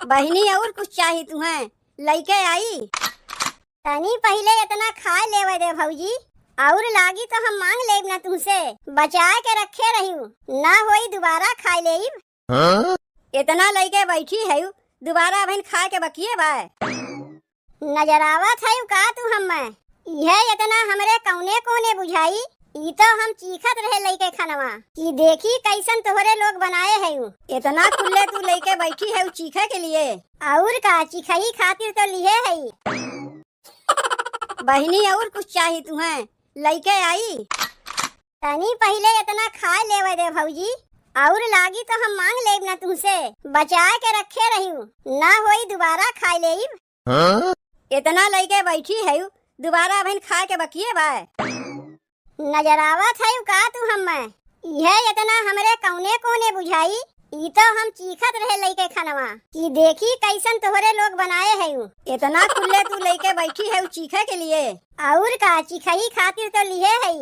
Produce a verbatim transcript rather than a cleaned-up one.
बहिनी, अउर कुछ चाही तुहें? लइके आई। तनी पहिले एतना खाए लेवे दे भौजी, अउर लागी तो हम मांग लेब ना तुहसे। बचाए के रखे रहिउ, ना होई दुबारा खाए लेब। हाँ? एतना लइके बैठी है, दुबारा अबहिन खाए के बकिए बा। नजर आवत है का तू हम्मे? इहे एतना हमरे कौने कोने बुझाई, ई तो हम चीखत रहे लइके खनवा, कि देखी कैसन तोहरे लोग बनाए है। एतना कुल्ले तू लइके बैठी है चीखे के लिए? अउर का, चिखई खातिर तो लिहे है। बहिनी, अउर कुछ चाही तुहें? लइके आई। तनी पहिले एतना खाए लेवे दे भौजी, अउर लागी तो हम मांग लेब ना तुहसे। बचाए के रखे रहिउ, ना होई दुबारा खाए लेब। हाँ? एतना लइके बैठी है, दुबारा अबहिन खाए के बकिए बा। नजर आवत है का तू हम्मे? इहे एतना हमरे कौने कोने बुझाई, ई तो हम चीखत रहे लइके खनवा, कि देखी कैसन तोहरे लोग बनाए है। एतना कुल्ले तू लइके बैठी है चीखे के लिए? अउर का, चिखई खातिर तो लिहे है।